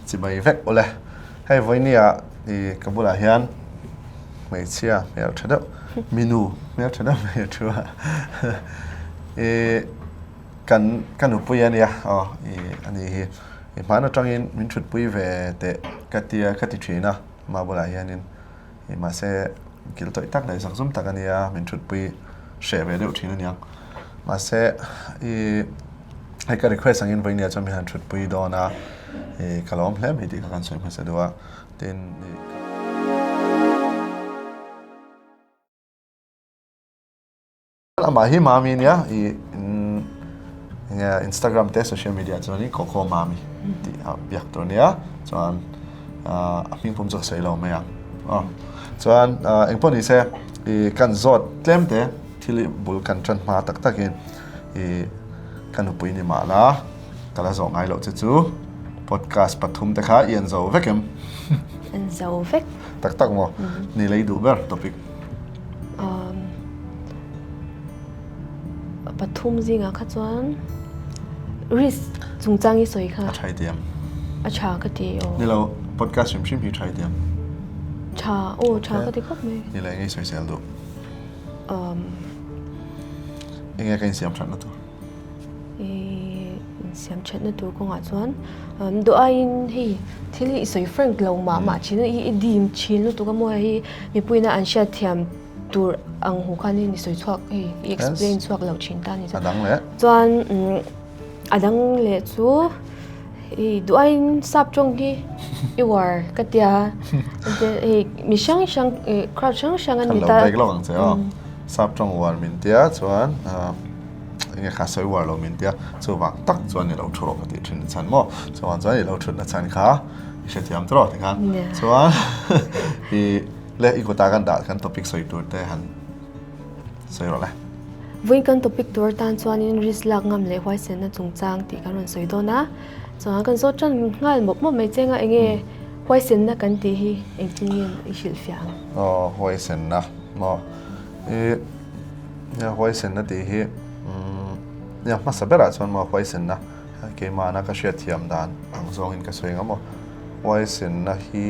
Chibai vek ule. Hei vawinia i ka bulah hian hmeichhia hmel tha deuh minu hmel tha deuh mai a thu a. I kan ka nupui a nia aw i ani hi i hman atangin min thutpui ve teh ka tia ka ti thin a ama bulah hianin i mahse kil tawih tak leh zakzum tak a nia min thutpui hreh ve deuh thin a niang mahse i Hei ka request angin vawinia chuan min han thutpui dawn a, ih ka lo awm hle mai tih kha kan sawi hmasa duh a, tin ih amah hi Mami nia ih enge Instagram te social media chuanin Coco Mami tih a biak tur ania chuan a hming pum chu ka sawi lo mai ang aw chuan engpawh ni se ih kan zawt tlem te thil bul kan tan hma tak takin I ka nupui ni mah la, ka la zawh ngai loh che chu podcast pathum te kha i en zo vek em? En zo vek. Tak tak maw? Ni lei duh ber topic. Um, pathum zingah kha chuan risk chungchang i sawi kha. A tha i ti em? A tha ka ti aw. Ni lo, podcast hrim hrim hi tha i ti em? Tha, aw tha ka ti khawp mai. Ni lei ngei sawi sel duh. Enge ka insiam thatna tur? Insiam thatna tur kawngah chuan duh aiin hei thil hi i sawi frank lo mah mah thin a, i dim thin lutuk a maw hei mipuiin an hriat thiam tur ang hu khan i sawi chhuak hei i explain chhuak lo thin ta a ni chuan. A dang leh? Chuan a dang leh chu I duain sap tawng hi i uar ka tia hei mi hrang hrang crowd hrang hrang an ni ta. Kan lo break lawk ang che aw. Sap tawng uar min tia chuan enge kha sawi uar lo min tia chuvang tak chuan i lo thu rawh ka tih thin chhan maw. Chuvang chuan i lo thut na chhan kha i hrethiam tawh tikhan chuan i le i kutah kan dah kan topic sawi tur te han Sawi rawh le. Vawiin kan topic tur atan chuanin risk lak ngam leh huaisenna chungchang tih kan rawn sawi dawn a. Chuan kan zawt tan nghal mawp mawp mai cheng a, enge huaisenna kan tih hi engtin nge i hrilhfiah ang? Aw, huaisenna maw? I nia huaisenna tih hi nia hmasa berah chuan maw huaisenna keimahna ka hriatthiam dan ang zawngin ka sawi ang a maw. Huaisenna hi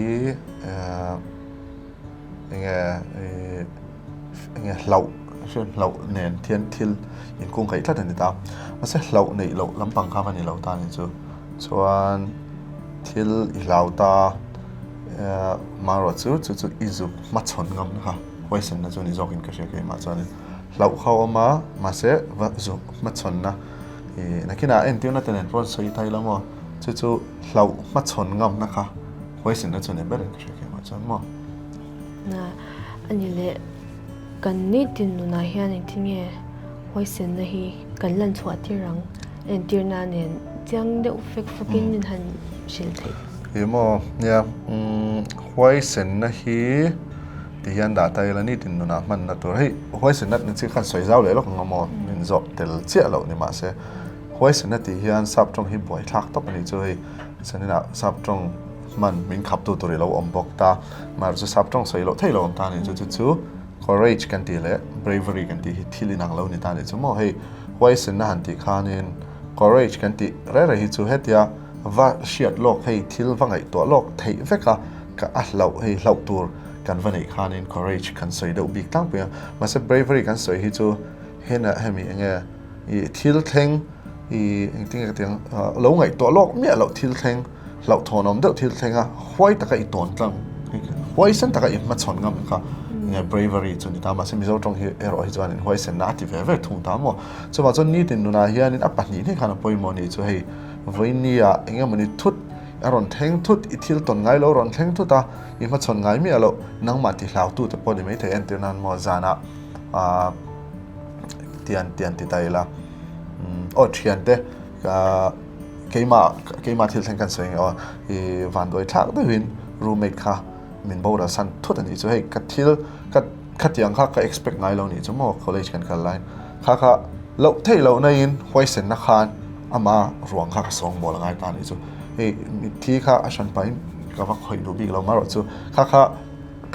Enge ih enge hlauh hlauh nen thian thil inkungkaih tlat a ni ta. Mahse hlauh neih loh lampang kha va ni lo ta ni chu. Chuan thil i hlau ta hmanraw chu chu chu i zuk hmachhawn ngam kha huaisenna chu ni zawkin ka hria keimah chuanin hlauh kha a awm a mahse va zuk hmachhawnna ih nakinah entirna te nen pawh sawi thei la maw chu chu hlauh hmachhawn ngamna kha. Huaisenna chu ni berin ka hria keimah chuan maw? Na, a ni leh kan nitin nunah hian engtin nge huaisenna hi kan lan chhuah tir ang? Entirna nen chiang deuh fek fawkin min han hrilh theih. Ih maw, nia, huaisenna hi ti hian dah ta ila nitin nunah hmanna tur hei huaisenna tih chi khan sawi zau leh lawk ang a maw? Min zawh tel chiah loh ni mahse huaisenna tih hian sap tawng hi buaithlak tawp a nih chu hei. Zaninah sap tawng hman min khaptu tur i lo awm bawk ta. Mahse chu sap tawng sawi loh theih lo awm ta a ni chu. Chu chu courage kan tih leh bravery kan tih hi thil inang lo ni ta a ni chu maw. Hei huaisenna han tih khanin courage kan tih reng reng hi chu hetia va hriat lawk hei thil va ngaihtuah lawk theih vek a ka a hlauh hei hlauh tur kan va neih khanin courage kan sawi deuh bik tlangpui a. Mahse bravery kan sawi hi chu henah hemi enge i thil thleng I engtin nge ka ti ang, lo ngaihtuah lawk miah loh thil thleng, hlauhthawn awm deuh thil thleng a, huai taka i tawn tlang, huaisen taka i hmachhawn ngam kha nge bravery chu ni ta, mahse Mizo tawng hi erawh hi chuanin huaisenna a ti ve ve thung ta maw. Chuvang chuan nitin nunah hianin a pahnih hnih khan a pawimawh a nih chu hei vawinia eng emawni thut a rawn thleng thut, i thil tawn ngai lo rawn thleng thut a, i hmachhawn ngai miah loh nangmah ti hlautute pawh ni maithei entir nan maw zanah ah tian tian ti ta ila. Aw thiante keimah keimah thil thleng kan sawi nge aw i vanduai thlak deuhin roommate kha min boral san thut a nih chu hei ka thil ka khatiang kha ka expect ngai lo nih chu maw college kan kal laiin kha kha loh theih loh naiin huaisenna khan ama ruang kha ka sawng mawl a ngai ta a nih chu hei mitthi kha a hran pahin ka va khawih duh bik lo marawh chu kha kha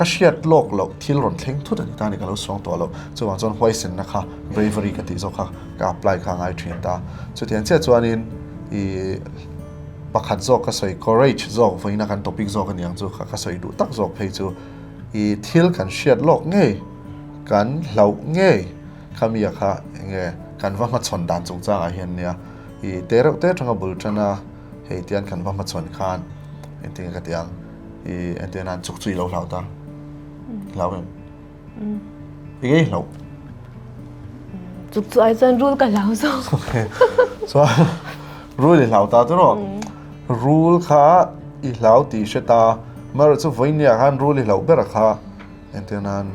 Ka hriat lawk loh thil rawn thleng thut a ni ta a ni, ka lo suang tawh loh. Chuvang chuan huaisenna kha bravery ka tih zawk kha ka apply kha a ngai thin ta. Chutiang chiah chuanin i Pakhat zawk ka sawi courage zawk vawiina kan topic zawk a niang chu kha ka sawi duh tak zawk phei chu i thil kan hriat lawk ngei kan hlauh ngei khami a kha enge kan va hmachhawn dan chungchangah hian nia i te reuh te atanga bul tan a hei tian kan va hmachhawn khan engtin nge ka ti ang i entir nan chuk chu i lo hlau ta hlau em? I ngei hlauh. Chuk chu ai chuan rul ka hlau zawk. Okay. Chuan rul i hlau ta chu rawh. Rul kha i hlau tih hre ta. Amaherawh chu vawinia khan rul i hlauh ber kha entir nan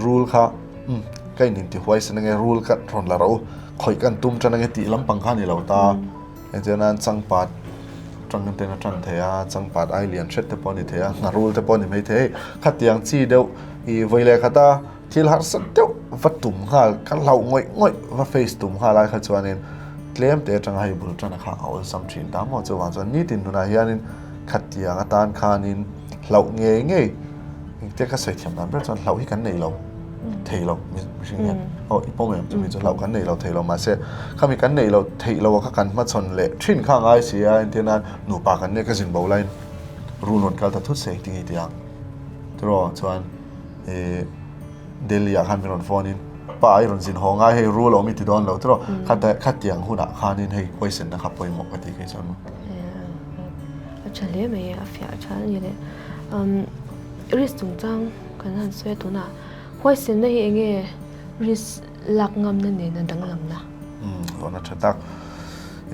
rul kha umm ka in inti huaisen ange rul ka rawn la rawh u khawih kan tum tan ange tih lampang kha a ni lo ta. Entir nan changpat tang ten a tan thei a, changpat ai lian hret te pawh a ni thei a, ngharul te pawh a ni mai thei. Khatiang chi deuh i vawi leh khat a thil harsa deuh va tum nghal, ka hlauh ngawih ngawih va face tum nghal ai kha chuanin tlem te atanga hei bul tan a kha a awlsam thin ta maw chuvang chuan nitin nunah hianin khatiang atan khanin hlauh ngei ngei engtia ka sawi thiam dan ber chuan hlauh hi kan nei lo thei lo mihring hian aw i pawm em chumi chu hlauh kan nei lo thei lo mahse khami kan nei lo theih lo a kha kan hmachhawn leh thin kha a ngai si a entir nan nupa kan nia ka zin bo laiin rul rawn kal ta thut se engtin nge i ti ang tiraw chuan ih Delhi ah khan min rawn phone in pa i rawn zin haw ngai hei rul a awm i ti dawn lo tiraw khata khatiang hunah khanin hei huaisenna kha pawimawh ka ti kei chuan maw. A tha hle mai a fiah a tha a ni le. Um risk chungchang kan han sawi a tunah huaisenna hi enge risk lak ngamna nena danglamna? Umm hlawhna tha tak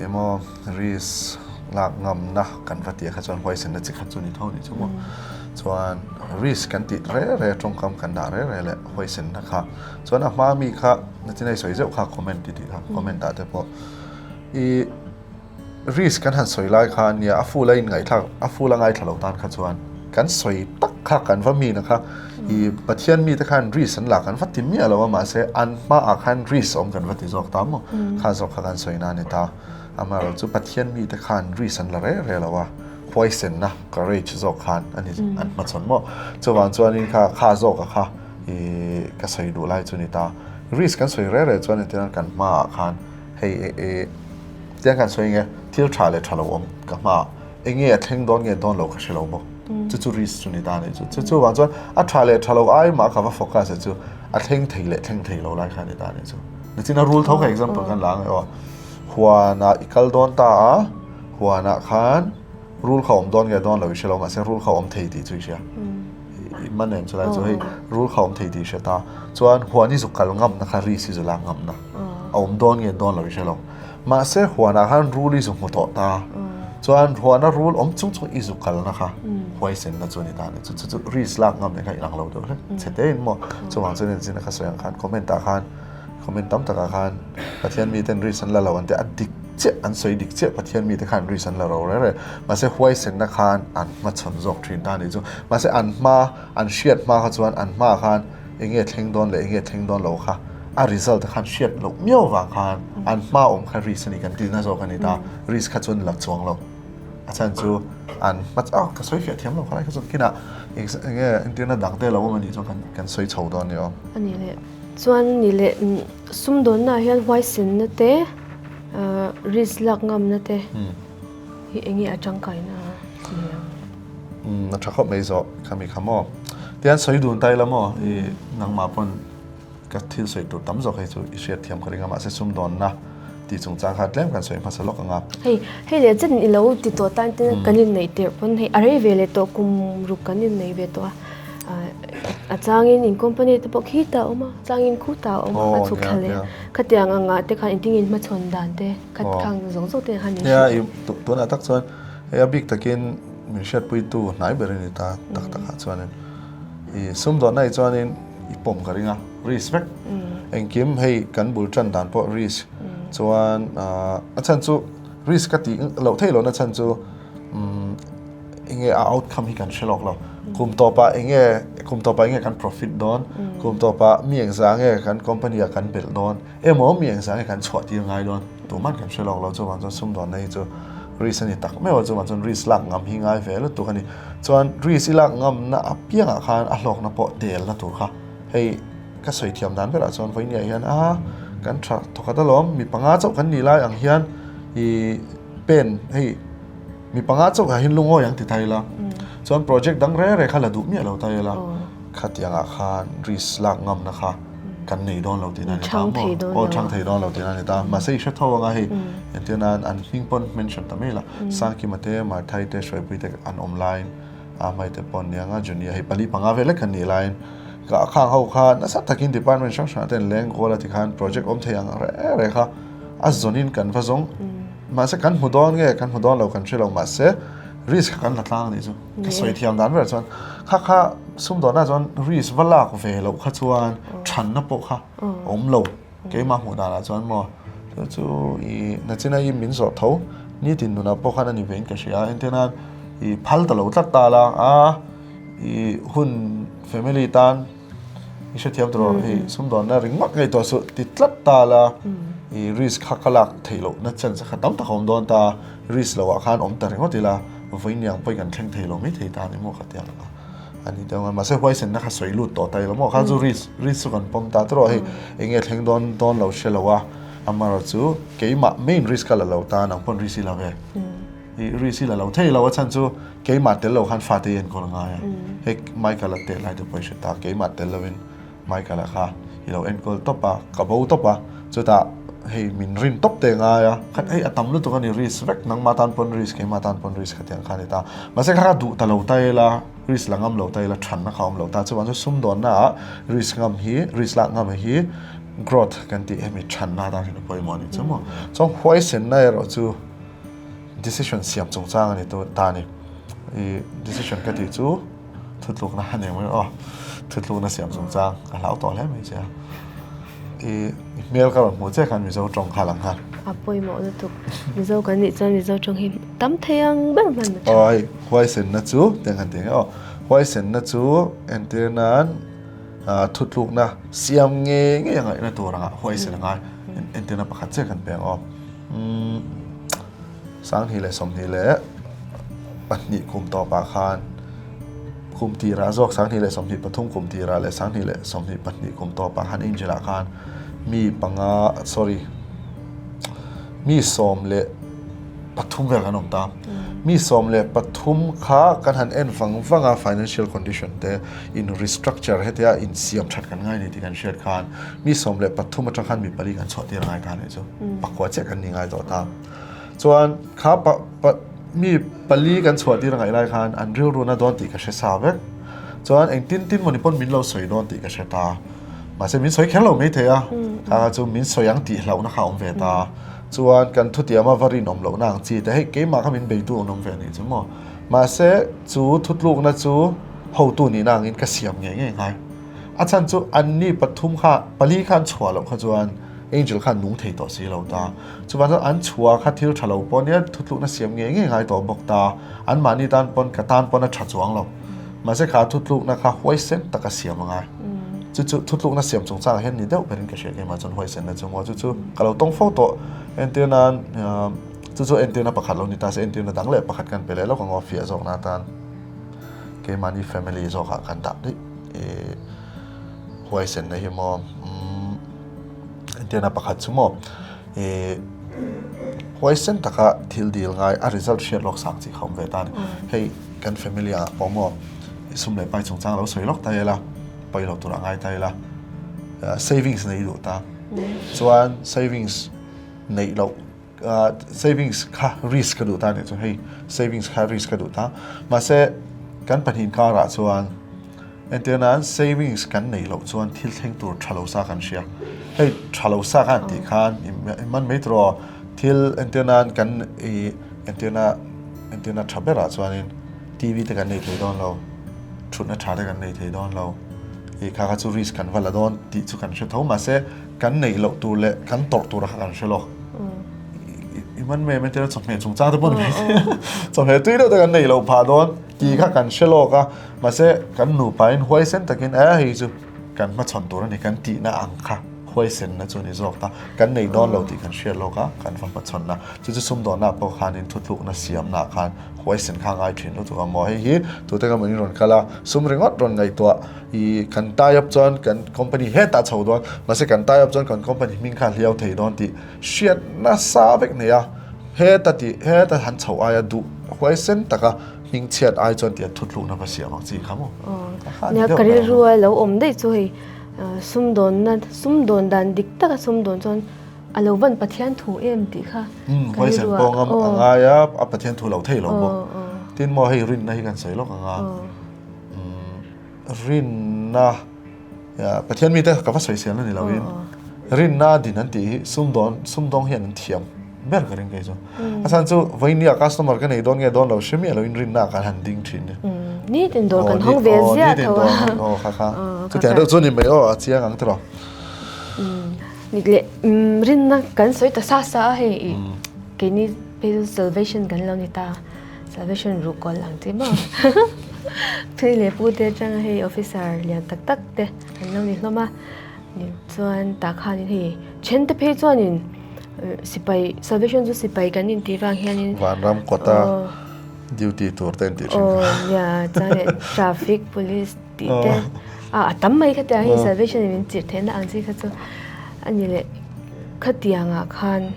emaw risk lak ngamna kan va tih ah kha chuan huaisenna chi khat chu ni tho a nih chu maw. Chuan risk kan tih re re tawngkam kan dah re re leh huaisenna kha chuan a hma mi kha nachin a i sawi zeuh kha comment ti tih kha comment ah te pawh i Risk kan han sawi lai khan nia a full a inngaihthlak a full a ngaithla lo tan kha chuan kan sawi tak kha kan va mi na kha i Pathian mite khan risk an la kan va ti miah lo a mahse an hmaah khan risk awm kan va ti zawk ta maw kha zawk kha kan sawi na a ni ta amaherawh chu Pathian mite khan risk an la reh reh lo a huaisenna courage zawk khan a ni an hmachhawn maw chuvang chuanin kha kha zawka kha i ka sawi duh lai chu a ni ta risk kan sawi reh reh chuan entirnan kan hmaah khan hei e Tiang khan sawi nge thil tha leh tha lo awm ka hmaah enge a thleng dawn nge dawn lo ka hre lo bawk. Chu chu risk chu ni ta a nih chu. Chu chu vang chuan a tha leh tha lo ai mah ka va focus a chu a thleng thei leh thleng thei lo lai kha a ni ta a nih chu. Nichina rul tho kha example khan la ang e aw. Huanah i kal dawn ta a, huanah khan rul kha awm dawn nge dawn lo i hre lo mahse rul kha awm thei tih chu i hria. I man em chulai chu hei rul kha awm thei tih i hre ta. Chuan huan i zu kal ngamna kha risk i zu lak ngamna a awm dawn nge dawn lo i hre lo. Mahse huanah khan rul i zu hmu tawh ta. Chuan huana rul awm chung chung i zu kalna kha huaisenna chu a ni ta a ni. Chu chu chu risk lak ngam nen kha inang lo deuh hlek chhe te in maw. Chuvang chuan engzin a ka sawi ang khan comment ah khan comment tam takah khan Pathian miten risk an la lo an ti a, a dik chiah an sawi dik chiah Pathian mite khan risk an la ro reng reng. Mahse huaisenna khan an hmachhawn zawk thin ta a nih chu. Mahse an hma an hriat hma kha chuan an hmaah khan enge thleng dawn leh enge thleng dawn lo kha a result khan hriat loh miau vang khan an hma awm kha risk a ni kan tihna zawk a ni ta risk kha chuan la chuang lo a chhan chu an hma ah ka sawi fiah thiam lo khalai kha chuan kinah enge entirna dang te lo awm a nih chuan kan kan sawi chho dawn a ni aw. A ni leh chuan ni leh sumdawnna ah hian huaisenna te risk lak ngamna te hi enge a tangkaina ni ang? Umm a tha khawp mai zawh khami kha maw tian sawi dun ta ila maw i nangmah pawn Ka thil sawi tur tam zawk hei chu i hriat thiam ka ring a, mahse sumdawnna tih chungchang kha tlem kan sawi hmasa lawk ang a. Hei, hei leh chen i lo ti tawh tan ten kan inneih tirh pawn hei a rei ve leh tawh kum ruk kan innei ve tawh a, a changin in company te pawh khitah a awm a, changin khutah a awm a, a chhuk thla leh khatiang angah te khan engtin hmachhawn dan te khat khang zawng zawng te khan min hrilh. Nia, tunah tak chuan hei a bik takin min hriatpuitu hnai ber a ni ta tak takah chuanin i sumdawnna hi chuanin i pawm ka ring a, risk vek. Engkim hei kan bul tan dan pawh risk chuan a chhan chu risk ka tih loh theih lohna chhan chu enge a outcome hi kan hre lawk lo. Kum tawpah enge kum tawpah enge kan profit dawn, kum tawpah mi engzah nge kan company ah kan belh dawn emaw mi engzah nge kan chhuah tir ngai dawn tuman kan hre lawk lo. Chuvang chuan sumdawnna hi chu risk a ni tak meuh a, chuvang chuan risk lak ngam hi ngai ve lutuk a ni. Chuan risk i lak ngamna apiangah khan a hlawkna pawh telna tur kha hei ka sawi thiam dan berah chuan vawinia hian a kan tha thawkhat alawm mi panga chauh kan nih lai ang hian i pen hei. Mi panga chauh ah hian lungawi ang ti ta ila. Chuan project dang reng reng kha la duh miah lo ta ila. Khatiangah khan risk lak ngamna kha kan nei dawn lo tihna a ni ta maw? Aw chhang thei dawn lo tihna a ni ta. Mahse i hre tho anga hei entir nan an hming pawn mention ta mai la. Sangkima te, Marthai te, Hruaipui te an awm laiin a hmaite pawh an ni anga Junior hei pali panga vel lek kan nih laiin ka khang ho kha nasa takin department hrang hrangah te an leng kual a tikhan project awm thei ang reng reng kha a zawnin kan va zawng. Mahse kan hmu dawn nge kan hmu dawn lo kan hre lo mahse risk kha kan la tlang a nih chu. Ka sawi thiam dan ber chuan kha kha sumdawnah chuan risk va lak ve loh kha chuan thanna pawh kha awm lo keimah hmuh danah chuan maw chu chu ih nachina i min zawh tho nitin nunah pawh khan a ni vein ka hria a entir nan ih phal ta lo tlat ta la a ih hun family tan I hrethiam tur rawh hei sumdawnna ringawt ngaihtuah suh ti tlat ta la i risk kha ka lak theih loh na chance kha tam tak a awm dawn ta risk loh ah khan awm ta ringawt ila vawiin pawhin kan thleng thei lo mai thei ta a ni maw ka ti ang a a ni deuh a mahse huaisenna kha sawi lut tawh ta ila maw kha chu risk risk chu kan pawm ta tawh hei eng nge thleng dawn dawn lo hre lo a amaherawh chu keimah main risk ka la lo ta nang pawn risk i la ve. I risk hi la lo thei lo a chhan chu keimah tel lo khan fate hi enkawl a ngai a hei Michael a teh lai te pawh i hre ta keimah tel lovin Michael a kha i lo enkawl tawp a ka bo tawp a chutah hei min rin tawp te ngai a khat hei a tam lutuk a ni risk vek nangmah tan pawn risk keimah tan pawn risk khatiang kha a ni ta mahse kha kha duh ta lo ta ila risk la ngam lo ta ila thanna kha a awm lo ta chuvang chu sumdawnna ah risk ngam hi risk lak ngam hi growth kan tih hemi thanna atan hian a pawimawh a ni chu maw chuan huaisenna erawh chu. Decision siam chungchang a ni tu ta a ni. I decision ka tih chu thutlukna a ni mai aw. Thutlukna siam chungchang ka hlau tawh hle mai che a. I hmel ka rawn hmuh che khan Mizo tawng kha lang khan. A pawimawh lutuk. Mizo kan nih chuan Mizo tawng hi tam thei ang ber hman a tha. Aw hei huaisenna chu tiang han ti ang e aw. Huaisenna chu entir nan thutlukna siam ngei ngei a ngaihna tur anga huaisen a ngai. Entirna pakhat chiah kan peng aw. Umm 2022 kum tawpah khan kum tirah zawk 2023 kum tirah leh 2022 kum tawpah khan Angel ah khan mi panga sorry mi 13 vel kan awm ta. Mi 13 kha kan han en vang vang a financial condition te in restructure hetia insiam that kan ngai ni tih kan hriat khan mi 13 atang khan mi pali kan chhuah tir a ngai ta a nih chu. Pakua chiah kan ni ngai tawh ta. Chuan kha pa pa mi pali kan chhuah tir a ngaih lai khan an rilru na dawn tih ka hre sa vek. Chuan engtin tin mawni pawn min lo sawi dawn tih ka hre ta. Mahse min sawi kher lo mai thei a. Kha kha chu min sawi ang tih hlauhna kha a awm ve ta. Chuan kan thutiama va rinawm lohna ang chi te hei keimah kha min beitu an awm ve a nih chu maw. Mahse chu thutlukna chu hotu nihna angin ka siam ngei ngei ngai. A chhan chu anni pathum kha pali kha an chhuah loh kha chuan Angel kha an nung thei tawh si lo ta. Chuvang chuan an chhuah kha thil tha lo pawh nia thutlukna siam ngei ngei ngai tawh bawk ta. Anmahni tan pawn ka tan pawn a tha chuang lo. Mahse kha thutlukna kha huaisen taka siam a ngai. Chu chu thutlukna siam chungchangah hian ni deuh berin ka hria keimah chuan huaisenna chu maw chu chu ka lo tawng fo tawh. Entir nan chu chu entirna pakhat lo ni ta se entirna dang leh pakhat kan pe leh lawk ang aw fiah zawkna atan keimahni family zawkah kan dah daih. I huaisenna hi maw umm entirna pakhat chu maw i huaisen taka thil dil ngai a result hriat lawk sang chi kha awm ve ta a ni. Hei kan family ah pawh maw sum leh pai chungchang lo sawi lawk ta ila pawi lo tur a ngai ta ila savings nei duh ta chuan savings neih loh savings kha risk ka duh ta nih chu hei savings kha risk ka duh ta mahse kan pahnih karah chuan entir nan savings kan nei loh chuan thil thleng tur tha lo sa kan hria hei tha lo sa khan tih khan i man mai tawh thil entir nan kan i entirna entirna tha berah chuanin T_V te kan nei thei dawn lo thutna tha te kan nei thei dawn lo i kha kha chu risk kan va la dawn tih chu kan hre tho mahse Kan neih loh tur leh kan tawrh tur kha kan hre lo. I man mai mai tira chawhmeh chungchang te pawh ni mai thei. Chawhmeh tui deuh te kan neih loh phah dawn tih kha kan hre lawk a. Mahse kan nupain huaisen takin e hei chu kan hmachhawn tur a ni kan tihna ang kha huaisenna chu a ni zawk ta. Kan nei dawn lo tih kan hriat lawk a, kan va hmachhawn a. Chu chu sumdawnna pawh khanin thutlukna siamnaah khan huaisen kha a ngai thin lutuk a maw. Hei hi tute ka mawni rawn kal a, sum ringawt rawn ngaihtuah. I kan tie up chuan kan company hetah chho dawn mahse kan tie up chuan kan company hming kha a hliau thei dawn tih hriat nasa vek nei a heta tih heta han chho aia duh. huaisen taka hmingchhiat ai chuan tia thutlukna va siam ang chi kha maw? Nia ka rilru a lo awm daih chu hei sumdawnna sumdawn dan dik taka sumdawn chuan a lo van Pathian thu em tih kha ka rilru a. Huaisen pawh ngam a ngai a, a Pathian thu lo thei lo bawk. Tin maw hei rinna hi kan sawi lawk ang a. Rinna Pathian mite ka va sawisel na ni loin rinna din an tih hi sumdawn sumdawng hian an thiam ber ka ring kei chu. A chhan chu vawinia customer ka nei dawn nge dawn lo hre miah loin rinna kan han ding thin ni. Nitin dawr kan hawng ve ziah tho a. Aw kha kha. Chutiang deuh chu ni mai aw a chiang ang tiraw. Leh rinna kan sawi ta sa sa a hei keini phei chu salvation kan lo ni ta. Salvation ruhkawl ang chi maw? Thui leh pu te atanga hei officer lian tak tak te an lo ni hlawm a, chuan tah khanin hei then te phei chuanin sipai salvation chu sipai kan intih vang hianin Vanram kawta duty tur te an tih thin kha. Aw nia chuan leh traffic police tih te a a tam mai khatiang hei salvation in min chirh theihna ang chi kha chu a ni leh khatiangah khan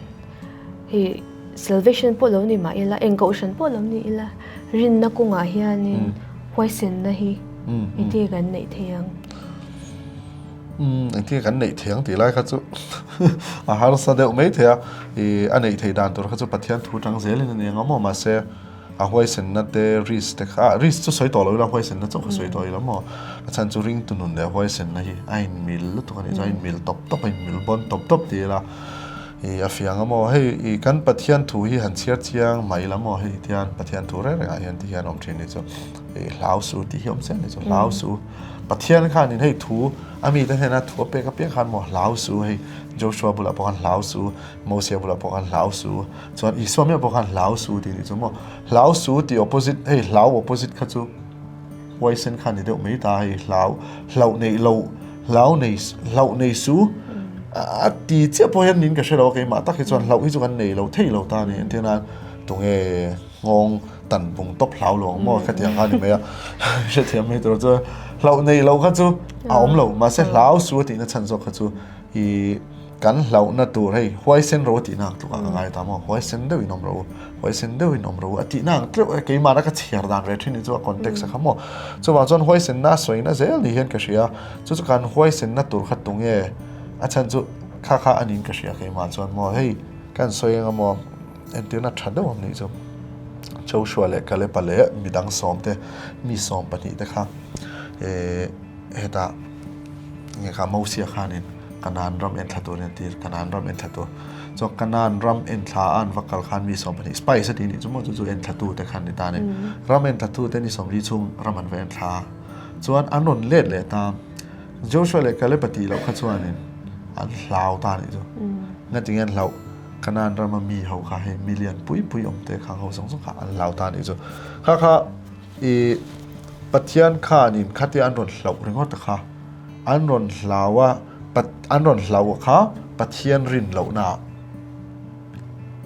hei Salvation pawh lo ni mah ila, eng kohhran pawh lo ni ila, rinna kawngah hianin huaisenna hi engtin kan neih thei ang? Engtin kan neih thei ang tih lai kha chu a harsa deuh mai thei a, ih a neih theih dan tur kha chu Pathian thu tang zelin a ni ang a maw? Mahse a huaisenna te risk te kha, risk chu sawi tawh lo ila huaisenna chauh kha sawi tawh ila maw? A chhan chu ringtu nun leh huaisenna hi a inmil lutuk a nih chu, a inmil tawp tawp, a inmil bawn tawp tawp ti ila. I a fiang a maw? Hei i kan Pathian thu hi han chhiar chiang mai la maw? Hei tihian Pathian thu reng rengah hian ti hian awm thin ni chu i hlau su tih hi awm chiang ni chu hlau su. Pathian khanin hei thu a mite hnena thu a pek apiang khan maw hlau su hei Joshua bulah pawh khan hlau su, Mosia bulah pawh khan hlau su, chuan Isua meuh pawh khan hlau su tih ni chu maw? Hlau su tih opposite hei hlau opposite kha chu Huaisen kha ni deuh mai ta hei hlau hlauh neih lo hlau nei hlauh nei su a ti chiah pawh hian nin ka hre lo a keimah tak hi chuan hlauh hi chu kan nei lo thei lo ta a ni entir nan tunge nghawng tan bung tawp hlau lo ang maw khatiang kha a ni mai a hrethiam mai tur chuan hlauh nei lo kha chu a awm lo mahse hlau su a tihna chhan zawk kha chu ih Kan hlauhna tur hei huaisen ro a tihna ang tlukah ka ngai ta maw, huaisen deuhin awm ro, huaisen deuhin awm ro a tihna ang tleuh e, keimahna ka chhiar dan ve thin hi chu a context a kha maw. Chuvang chuan huaisenna a sawina zel ni hian ka hria, chu chu kan huaisenna tur kha tunge a chhan chu kha kha a niin ka hria keimah chuan maw hei kan sawi anga maw entirna tha deuh ang nih chu Joshua leh Caleb-a leh midang sawmte mi 12 te kha eh hetah nge kha Mosia khanin Kanaan ram enthla tur in a tir, Kanaan ram enthla tur. Chuan Kanaan ram enthla a an va kal khan mi 12, spies a tih nih chu maw chu chu enthla tu te khan ni ta a ni. Ram enthla tu te ni 40 chhung ram an va enthla a. Chuan an rawn let leh ta, Joshua leh Caleb a tih loh kha chuanin an hlau ta a nih chu. Ngatinge an hlauh? Kanaan rama mi ho kha hei mi lian pui pui awm te khang ho zawng zawng kha an hlau ta a nih chu. Kha kha i Pathian khanin khatia an rawn hlauh ringawt a kha. An rawn hlau a, an rawn hlau a kha Pathian rin lohna ah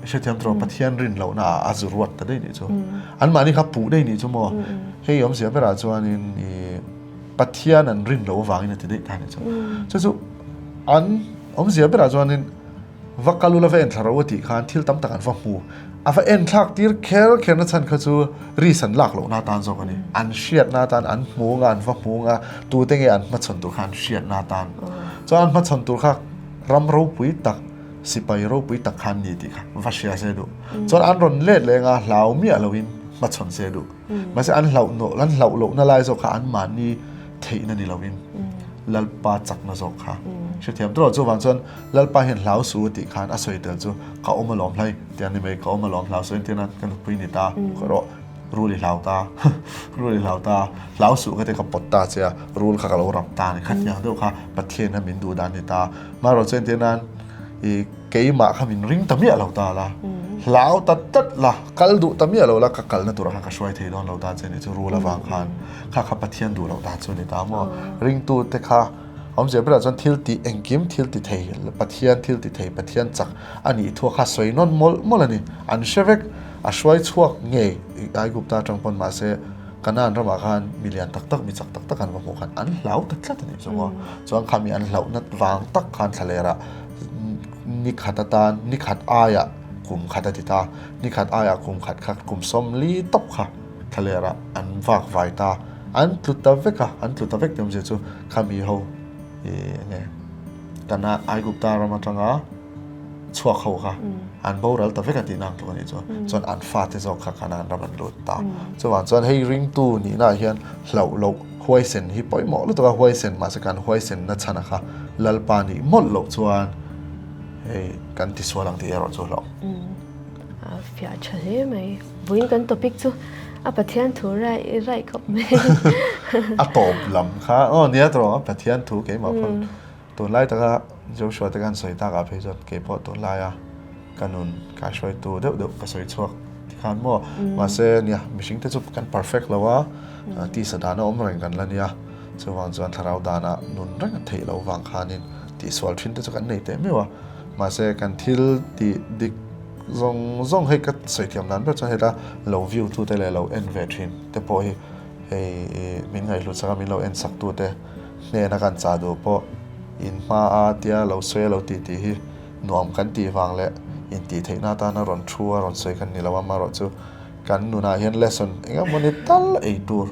hrethiam tawh Pathian rin lohna ah a zu ruat ta daih nih chu. Anmahni kha puh daih nih chu maw. Hei awmzia berah chuanin i Pathian an rin loh avangin a ti daih ta nih chu. Chu chu an awmzia berah chuanin Va kal ula va enthla ro a tih khan thil tam tak an va hmu. A va enthlak tir kher kher na chhan kha chu risk an lak lohna atan zawk a ni. An hriatna atan an hmu anga an va hmu anga tute nge an hmachhawn tur kha an hriatna atan. Chuan an hmachhawn tur kha ram ropui tak, sipai ropui tak kha an ni tih kha va hria se duh. Chuan an rawn let leh anga hlau miah loin hmachhawn se duh. Mahse an hlauh an hlauh lohna lai zawk kha anmahni theihna ni loin Lalpa chakna zawk kha hrethiam tawh chuvang chuan Lalpa hian hlau su tih khan a sawi tel chu ka awm alawm hlai tih a ni mai ka awm alawm hlau su entirna ka nupui ni ta ka rawh rul i hlau ta rul i hlau ta hlau suh ka ti ka pawt ta che a rul kha ka lo rap ta a ni khatiang deuh kha Pathian kha min duh dan ni ta marawh chu entirna i Keimah kha min ring ta miah lo ta la, hlau ta tlat la, kal duh ta miah lo la, ka kalna turah khan ka hruai thei dawn lo ta che ni chu rul avang khan kha kha Pathian duh loh dan chu a ni ta maw? Ringtute kha awmzia berah chuan thil tih engkim thil ti thei, Pathian thil ti thei, Pathian chak a nih thu kha sawi nawn mawlh mawlh a ni. An hre vek, a hruai chhuak ngei Aigupta atang pawn mahse Kanaan ramah khan mi lian tak tak, mi chak tak tak an va hmuh khan an hlau ta tlat a nih chu maw? Chuan khami an hlauhna vang tak khan thlalerah Ni khat atan, ni khat aiah kum khat a ti ta. Ni khat aiah kum khat kha kum 40 tawp kha thlalerah an vak vai ta. An tlu ta vek a, an tlu ta vek tih awmzia chu khami ho ih enge kana Aigupta ram atanga chhuak ho kha an boral ta vek a tihna ang tluk a nih chu. Chuan an fate zawk kha Kanaan ram an lut ta. Chuvang chuan hei ringtu nihna ah hian hlauh loh huaisen hi pawimawh lutuk a, huaisen mahse kan huaisen na chhan a kha Lalpa nih mawlh loh chuan hei kan tisual ang tih erawh chu hlauh. A fiah tha hle mai. Vawiin kan topic chu a Pathian thu raih raih khawp mai. A tawp lam kha aw nia tawh a Pathian thu keimah pawn tunlai taka Joshua te khan sawi takah phei chuan keipawh tunlaia ka nun ka hruaitu deuh deuh ka sawi chhuak tikhan maw mahse nia mihring te chu kan perfect lo a tisa dana awm reng kan la nia chuvang chuan thlarau dana nun reng a theih loh vang khanin tihsual thin te chu kan nei teh meuh a. Mahse kan thil tih dik zawng zawng hei ka sawi thiam dan ber chuan heta lo view tu te leh lo en ve thin te pawh hi hei min ngaihhlut sak a min lo en sak tu te hnena kan chah duh pawh in hma a tia lo sawi a lo tih tih hi nuam kan tih vang leh intih theihna atana rawn thu a rawn sawi kan ni lo a amaherawhchu kan nunah hian lesson eng emawni tal ei tur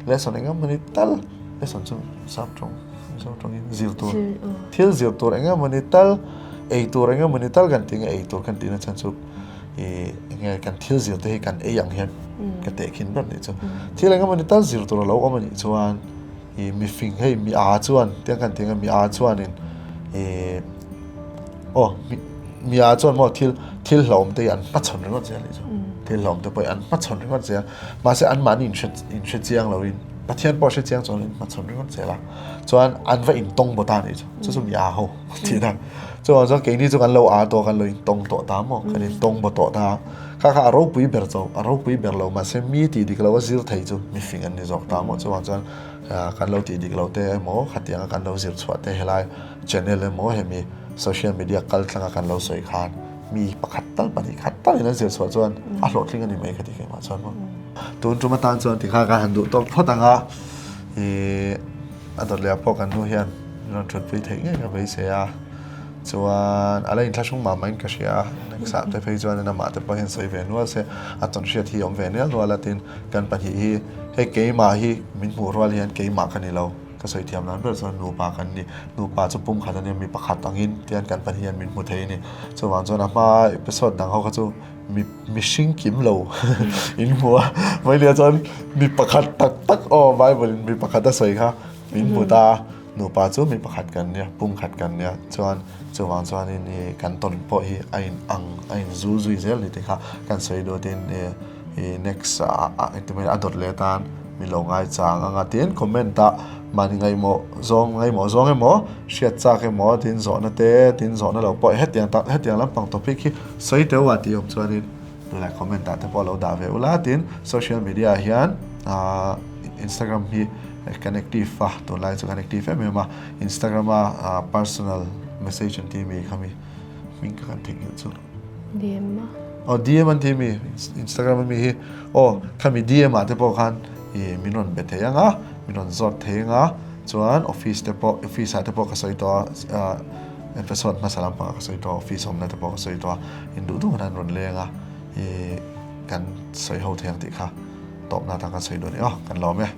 lesson eng emawni tal lesson chu sap tawng. Mizo tawngin zir tur thil zir tur eng emawni tal ei tur eng emawni tal kan tih nge ei tur kan tihna chhan chu ih enge kan thil zir te hi kan ei ang hian ka tehkhin ber nih chu thil eng emawni tal zir tur a lo awm anih chuan ih mifing hei mi a chuan tiang kan tih nge mi a chuanin ih Aw, Mia chuan maw thil thil hlauhawm te hi an hmachhawn ringawt zel nih chu. Thil hlauhawm te pawh hi an hmachhawn ringawt zel. Mahse anmahni inhre inhre chiang loin Pathian pawh hre chiang chuan in hmachhawn ringawt zel a. Chuan an va intawng baw ta nih chu. Chu chu Mia ho tihna. Chuvang chuan keini chu kan lo aa tawh kan lo intawng tawh ta maw? Kan intawng baw tawh ta. Kha kha a ropui ber cho a ropui ber lo mahse mi tih dik lo a zir thei chu mifing an ni zawk ta maw? Chuvang chuan kan lo tih dik lo te emaw khatianga kan lo zir chhuah te helai channel emaw hemi social media kal tlanga kan lo sawi khan mi pakhat tal pahnih khat tal in an zir chhuah chuan a hlawhtling a ni mai ka ti keimah chuan maw. Tun tum atan chuan tikha kan han duh tawk phawt ang a, ih a dawt leh ah pawh kan nu hian min rawn thutpui theih ngei ka beisei a, chuan a la inthlahrung mah mah in ka hria a, next ah te phei chuan in amah te pawh hian sawi ve nual se a tawn hriat hi a awm ve nel nual a tin kan pahnih hi hei keimah hi min hmuh rual hian keimah ka ni lo. Ka sawi thiam dan ber chuan nupa kan ni. Nupa chu pum khat a nia, mi pakhat angin tihian kan pahnih hian min hmu thei a ni. Chuvang chuan a hma episode dang ho kha chu mi mihring kim lo in hmu a, Vailia chuan mi pakhat tak tak aw Bible in mi pakhat a sawi kha min hmu ta a, nupa chu mi pakhat kan nia, pum khat kan nia. Chuan chuvang chuanin i kan tawn pawh hi a in ang a in zul zui zel ni te kha kan sawi dutin i I next ah engti mai a dawt leh atan min lo ngai chang anga tin comment ah mahni ngaihmawh zawng ngaihmawh zawng emaw hriat chak emaw tin zawhna te tin zawhna lo pawh hetiang tak hetiang lampang topic hi sawi teuh a tih awm chuanin tunlai comment ah te pawh lo dah ve ula tin social media ah hian ah Instagram hi kan active a tunlai chu kan active em em a Instagram a personal message an tih mi kha mi hming ka kan theihnghilh chu. DM a. Aw DM an ti mi Instagram ami hi aw khami DM ah te pawh khan i min rawn be thei ang a min rawn zawt thei ang a chuan office te pawh office ah te pawh ka sawi tawh a episode hmasa lampang ah ka sawi tawh a office awmna te pawh ka sawi tawh a induh duh hun an rawn leng a i kan sawi ho thei ang tih kha tawpna atang kan sawi duh a ni aw kan lawm e.